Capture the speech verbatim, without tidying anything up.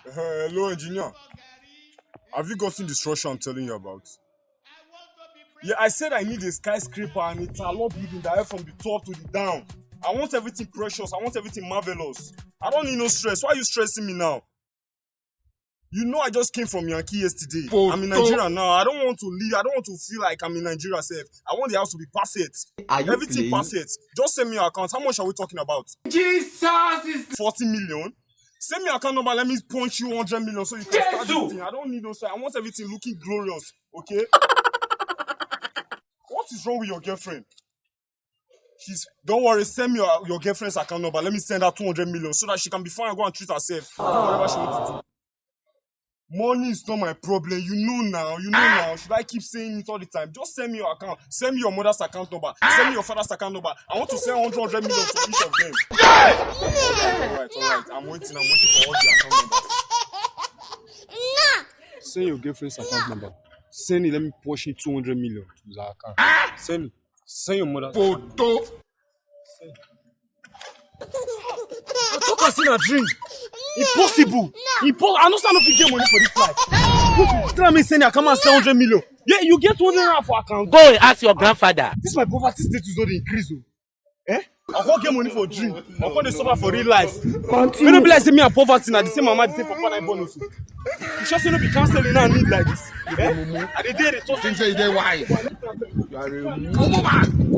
Uh, hello, engineer. Have you gotten the structure I'm telling you about? Yeah, I said I need a skyscraper and a tower building that from the top to the down. I want everything precious. I want everything marvelous. I don't need no stress. Why are you stressing me now? You know I just came from Yankee yesterday. I'm in Nigeria now. I don't want to leave. I don't want to feel like I'm in Nigeria sef. I want the house to be perfect. Are you Everything playing? Perfect. Just send me your account. How much are we talking about? Jesus is forty million. Send me your account number. Let me punch you one hundred million so you can start this thing. I don't need no stress. I want everything looking glorious. Okay? What is wrong with your girlfriend? She's don't worry, send me your, your girlfriend's account number. Let me send her two hundred million so that she can be fine and go and treat herself. Do whatever she wants to do. Money is not my problem. You know now, you know now. Should I keep saying it all the time? Just send me your account. Send me your mother's account number. Send me your father's account number. I want to send one hundred million to each of them. All right, all right. I'm waiting. I'm waiting for all the account numbers. Send your girlfriend's account number. Send it. Let me push in two hundred million to her account. Send it. Send your mother. Photo. I talk as in a dream. Impossible. Impo- I know I no fit get money for this life. Look, tell me say I come and sell hundred million. Yeah, you get hundred naira for account. Go and ask your grandfather. This my poverty status don dey increase o. Eh? I go get money for dream. I go dey suffer for real life. Make no be like say me and poverty na the same mama, the same papa na born us. You sure say no be counseling I need like this? Eh? I dey dey dey talk. Think say you dey wise. You are a mumu man.